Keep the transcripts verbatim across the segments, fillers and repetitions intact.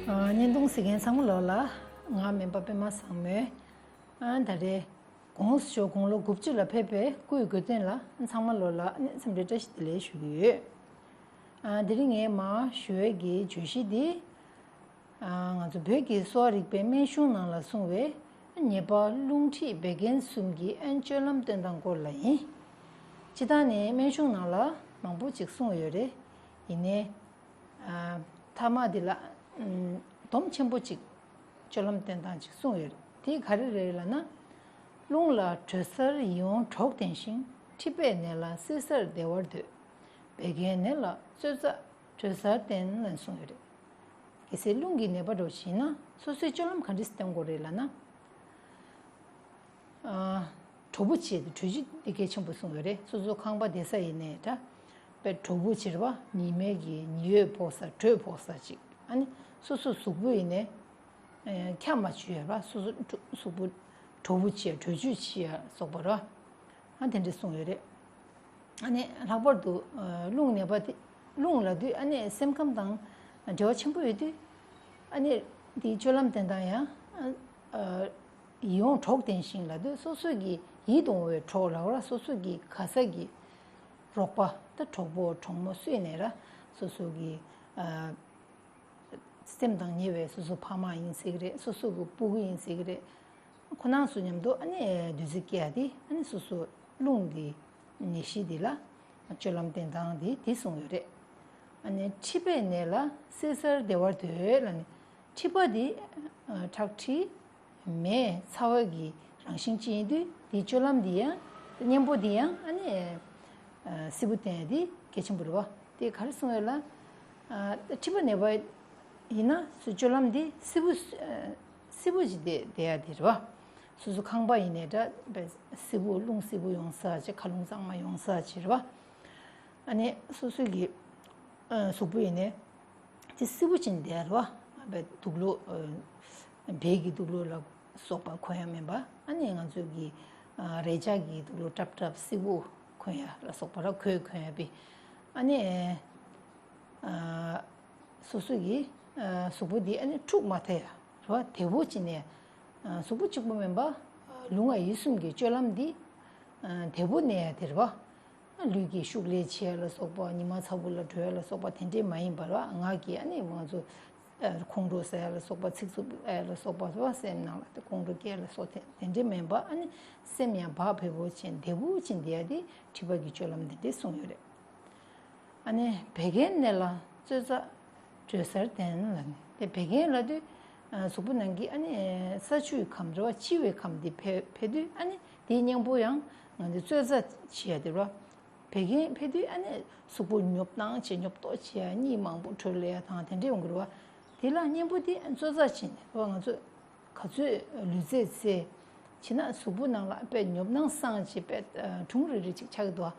བརྙན་ཐུང་གཟིགས་མཁན་ཚང་མ་ལོག་ལ། ང་སྨན་པ་པད་མ་བཟང་མོས། ཨ་ད་རེས་གོང་ཞོ་དགུང་ལོ་དགུ་བཅུ་ལ་ཕེབས་པའི་སྐུའི་གོ་སྟོན་ལ་ཚང་མ་ལོག་ལ་ཨ་ནི་འཚམས་འདྲི་བཀྲ་ཤིས་བདེ་ལེགས་ཞུ་གི་ཡོད། ཨ་དེ་རིང་ངས་མར་ཞུ་ཡས་ཀྱི་བརྗོད་གཞི་འདི། ཨ་ང་ཚོ་བོད་ཀྱི་གསོ་བ་རིག་པའི་སྨན་གཞུང་ནང་ལ་གསུངས་པའི་ཉེས་པ་རླུང་མཁྲིས་བད་ཀན་གསུམ་གྱི་ཨན་སྤྱོད་ལམ་སྟོན་སྟངས་སྐོར་ལ་ཡིན། སྤྱིར་བཏང་ནས་སྨན་གཞུང་ནང་ལ་མང་པོ་ཅིག་གསུངས་ཡོད་རེད། ཡིན་ནའི། ཨ་མཐའ་མ་འདི་ལ་ཨམ་སྡོམ་ཆེན་པོ་ཅིག་སྤྱོད་ལམ་སྟོན་སྟངས་ཅིག་གསུངས་ཡོད་རེད། དེ་ག་རེ་རེད་ལབ་ན། རླུང་ལ་དྲོད་གསར་ཡིད་འོང་གྲོགས་ལྡན་ཞིང་། མཁྲིས་པའི་ནད་ལ་བསིལ་སར་བདེ་བར་འདོད། བད་ཀན་ནད་ལ་གསོད་རྩ་དྲོད་གསར་བསྟེན་ལབ་གསུངས་ཡོད་རེད། གལ་སྲིད་རླུང་གི་ནད་པ་འདྲ་བོ་ཞིག་ཡིན་ན་སོ་སོའི་སྤྱོད་ལམ་ག་འདྲས་སྟོན་དགོས་རེད་ལབ་ན། ཨ་གྲོགས་པོ་བྱས་ཏེ་གྲོས་གཅོད་འདི་གལ་ཆེན་པོ་གསུངས་ཡོད་རེད། སོ་སོ་ཁང་པ་བསྡད་ས་ཡིན་ནའི་འདྲ། དཔེ་གྲོགས་པོ་བྱས་པ་ཉི་མའི་གི་ཉི་འོད་ཕོག་ས་དྲོད་ཕོག་ས་ཅིག་ཨ་ནི་སོ་སོ་གཟུགས་པོ་ཡིན་ནའི་ཨ་འཁྱག་མ་བྱུང་ཡོད་པ། སོ་སོ་གྲོ་གཟུགས་པོ་གྲོགས་པོ་བྱས་དྲོད་བཅུད་བྱས་ཡ་སོགས་པ་ར། ཨ་དེ་འདྲ་གསུངས་ཡོད་རེད། ཨ་ནི་ལྷག་པར་དུ་ཨ་རླུང་ནད་པ་དེ་རླུང་ལབ་དུས་ཨ་ནི་སེམས་ཁམས་དང་འབྲེལ་བ་ཆེན་པོ་ཡོད་དུས། ཨ་ནི་དེའི་སྤྱོད་ལམ་དེ་དག་ཡང་ཨ་ཡིད་འོང་གྲོགས་ལྡན་ཞིང་ལབ་དུས་སོ་སོ་གི་ཡིད་དུ་འོང་བའི་གྲོགས་ལབ་ར། སོ་སོ་གི་ག་ས་གི་རོགས་པ་ད་གྲོགས་པོ་གྲོགས་མོ་སུ་ཡིན་ནའི་ར། སོ་སོ་གི་ཨ་སེམས་དང་ཉེ་བའི་སོ་སོ་ཕ་མ་ཡིན་སྲིད་གི་རེད། སོ་སོ་གི་སྤུ་གུ་ཡིན་སྲིད་གི་རེད། ཁོ་རང་ཚོ་མཉམ་དུ་ཨ་ནི་འདུ་འཛི་སྐྱེ་ཡ་དེ་ཨ་ནི་སོ་སོ་རླུང་འདི་ནད་གཞི་འདི་ལ་སྤྱོད་ལམ་བསྟེན་སྟངས་དེ་དེ་གསུངས་ཡོད་རེད། ཨ་ནི་མཁྲིས་པའི་ནད་ལ་བསིལ་སར་བདེ་བར་འདོད་ལབ་ནས། མཁྲིས་པ་འདི་ཨ་ཁྲག་མཁྲིས་མེ་ཚ་བ་གི་རང་བཞིན་ཅན་ཡིན་དུས་འདིའི་སྤྱོད་ལམ་འདི་ཡང་གཉེན་པོ་འདི་ཡང་ཨ་ནི་ཨ་བསིལ་པོ་བསྟེན་ཡ་འདི་གལ་ཆེན་པོ་རེད་བ། དེ་ག་རེ་གསུངས་ཡོད་ལ། ཨ་མཁྲིས་པ་ནད་པ་ཡིན་ན་སྤྱོད་ལམ་འདི་བསིལ་པོ་ཨ་བསིལ་པོ་ཞིག་བསྡད་བསྡད་ཡ་དེ་རེད་བ། སོ་སོ་ཁང་པ་ཡིན་ནའི་འདྲ་བསིལ་པོ་རླུང་བསིལ་པོ་ཡོང་ས་ཅིག་མཁའ་རླུང་གཙང་མ་ཡོང་ས་ཅིག་རེད་བ། ཨ་ནི་སོ་སོ་གི་ཨ་གཟུགས་པོ་ཡིན་ནའི་དེ་བསིལ་པོ་ཅིག་བསྡད་རེད་བ། ཨ་བའི་དུག་ལོག་ཨ་བལ་གྱི་དུག་ལོག་ལ་སོགས་པ་གོན་ཡ་མིན་པ། ཨ་ནི་ང་ཚོ་གི་ཨ་རས་ཆ་གི་དུག་ལོག་སྲབ་སྲབ་བསིལ་པོ་གོན་ཡ་ལ་སོགས་པ་ར་གོས་གོན་ཡ་བི། ཨ་ནི་ཨ་སོ་སོ་གི་ཨ་གཟུགས་པོ་འདི་ཨ་ནི་འཁྲུག་མ་ཐེབས་ཡ་རེད་བ། བདེ་པོ་ཅིག་ནས་ཨ་གཟུགས་པོ་གཅིག་པོ་མིན་པ་ཨ་ལུས་ངག་ཡིད་གསུམ་གྱི་སྤྱོད་ལམ་འདི་ཨ་བདེ་པོ་གནས་ཡ་དེ་རེད་བ། ལུས་ཀྱི་ཤུགས་ལས་བྱེད་ཡ་ལ་སོགས་པ། ཉི་མ་ཚ་པོ་ལ་བྲོས་ཡ་ལ་སོགས་པ་དེ་འདྲས་མ་ཡིན་པར་བ། ངག་གི་ཨ་ནི་ང་ཚོ་ཨ་ཁོང་ཁྲོ་ཟ་ཡ་ལ་སོགས་པ། ཚིག་རྩུབ་ཨ་ཡ་ལ་སོགས་པ་རེད་བ། སེམས་ནང་ལ་དེ་ཁོང་ཁྲོ་སྐྱེ་ཡ་ལ་སོགས་དེ་དེ་འདྲས་མིན་པ། ཨ་ནི་སེམས་ཡང་བག་ཕེབས་པོ་ཅན་བདེ་པོ་ཅན་བསྡད་ཡ་དེ་མཁྲིས་པ་གི་སྤྱོད་ལམ་དེ་འདྲས་གསུངས་ཡོད་རེད། ཨ་ནི་བད་ཀན་ནད་ལ་གསོད་རྩ་དྲོད་གསར་བསྟེན་ལབ་ནས། དེ་བད་ཀན་ལབ་དུས་ཨ་གཟུགས་པོ་ནང་གི་ཨ་ནི་ས་ཆུའི་ཁམས་རེད་བ། ལྕི་བའི་ཁམས་དེ་ཕེ་ཕེབས་དུས་ཨ་ནི་དེའི་གཉེན་པོ་ཡང་ང་ཚོའི་གསོད་རྩ་བྱེད་ཡ་དེ་རེད་བ། བད་ཀན་ཕེབས་དུས་ཨ་ནི་གཟུགས་པོ་ཉོབ་སྣང་བྱེད། ཉོབ་ཏོ་བྱེད་ཡ། གཉིད་མང་པོ་བྲོ་ལེ་ཡ་དང་དེ་འདྲས་ཡོང་གི་རེད་བ། དེ་ལ་གཉེན་པོ་དེ་གསོད་རྩ་བྱེད་ནས་རེད་བ། ང་ཚོས་ག་ཚོད་ལུས་རྩལ་རྩེ་བྱས་ན་གཟུགས་པོ་ནང་ལ་དཔེ་ཉོབ་སྣང་སངས་བྱས་དཔེ་ཨ་གྲུང་རིག་རིག་ཅིག་ཆགས་ཀྱི་འདུག་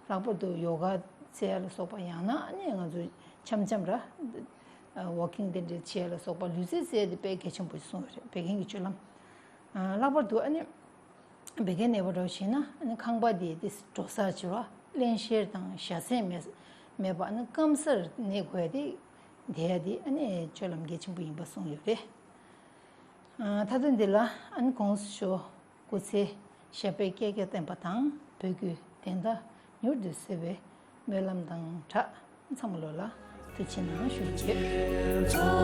ལྷག་པར་དུ་ཡོ་ག་རྩེ་ཡ་ལ་སོགས་པ། ཡང་ན་ཨ་ནི་ང་ཚོ་འཆམ་འཆམ་ར་ཨ་ཝོག་ཀིང་དེ་འདྲ་བྱེད་ཡ་ལ་སོགས་པ་ལུས་རྩལ་རྩེ་ཡ་དེ་དཔེ་གལ་ཆེན་པོ་ཞིག་གསུངས་ཡོད་རེད། བད་ཀན་གྱི་སྤྱོད་ལམ། ཨ་ལྷག་པར་དུ་ཨ་ནི་བད་ཀན་ནད་པ་འདྲ་བོ་ཞིག་ཡིན་ན་ཨ་ནི་ཁང་པ་དེ་དེ་འགྲོ་ས་བྱེད་པ། རླན་གཤེར་དང་བྱ་སེམས་མེད་མེད་པ། ཨ་ནི་སྐམ་སར་གནས་དགོས་ཡ་དེ་བསྡད་ཡ་དེ་ཨ་ནི་སྤྱོད་ལམ་གལ་ཆེན་པོ་ཡིན་པ་གསུངས་ཡོད་རེད། ཨ་མཐའ་དོན་འདི་ལ་ཨ་ནི་གོང་ཞུས་སྐུ་ཚེ་ཞབས་པད་བསྐལ་བརྒྱར་བརྟན་པ་དང་། བོད་ཀྱི་བདེན་མཐའ་མྱུར་དུ་གསལ་བའི་སྨོན་ལམ་དང་སྦྲགས་ཚང་མ་ལོག་ལ་ཐུགས་རྗེ་གནང་ཞུ་རྒྱུ་ཡོད།